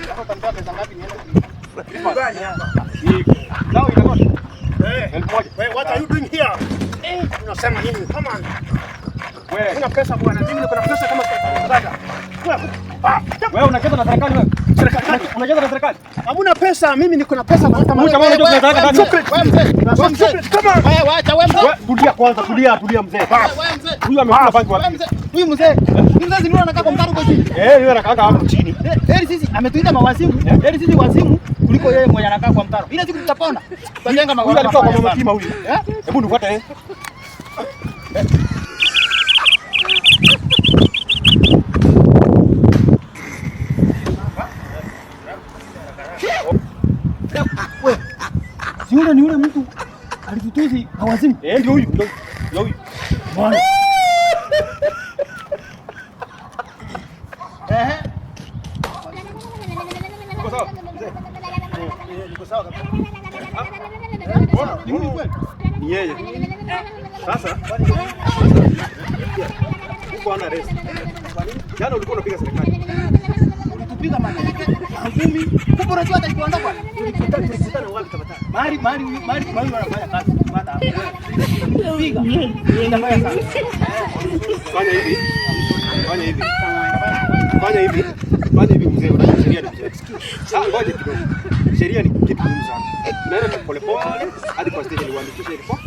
Hapo utanitoa pesa ngapi niende? Sawa, inatosha. Eh, 1000. wewe, what are you doing here? Unasema nini? Come on. Wewe, Una pesa bwana. Mimi niko na pesa kama dada. Ah, wewe unacheza na serikali wewe. Serikali. Unacheza na serikali. Hamuna pesa, mimi niko na pesa kama Huyu jamaa unajua tunataka gani? Chocolate. Wewe mzee. Wewe mzee. Chocolate, come on. Wewe wacha wewe mzee. Wewe tulia kwanza, tulia, tulia mzee. Wewe mzee. Huyu amekula bangi Wewe wapi? mzee. Huyu mzee. Huyu mzee si ndio anakaa kwa mtaro huko chini. Eh, yeye anakaa hapo chini. Heri sisi ametuita mawazimu. Heri sisi wazimu kuliko yeye mwenye anakaa kwa mtaro. Ile siku tutapona. Tutajenga Huyu magorofa. alikuwa kwa haya mama sana. Tima huyu. Eh? Hebu nifuate eh. Wewe. Si yule ni yule mtu alitutusi mawazimu. Eh, ndio huyu, ndio ndio huyu. Bwana. Ehe. Uko sawa? Mzee. Niko sawa kabisa. Mbona? Ni huyu kweli? Ni yeye. Sasa uko ana rest. Jana ulikuwa unapiga serikali. Ulitupiga mateke, ngumi. Kumbe unajua hata kuondoka bwana. Tulikutana wapi tafadhali? Mahali mahali mahali mahali wanafanya kazi. Hata hapo. Piga. Inafanya sana. Fanya hivi. Fanya hivi. Fanya hivi. Fanya hivi mzee, unajua sheria ni Ah, ngoja kidogo. Sheria ni kitu muhimu sana. Tunaenda tu pole pole hadi kwa station uandikishe report.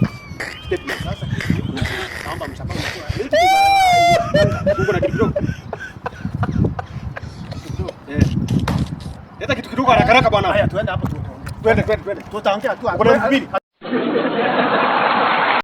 Statement. Sasa naomba msamaha. Uko na kitu kidogo? Eh. Leta kitu kidogo haraka haraka bwana. Haya, tuende hapo tuongee. Twende, twende, twende. Tutaongea tu. Uko na 2000?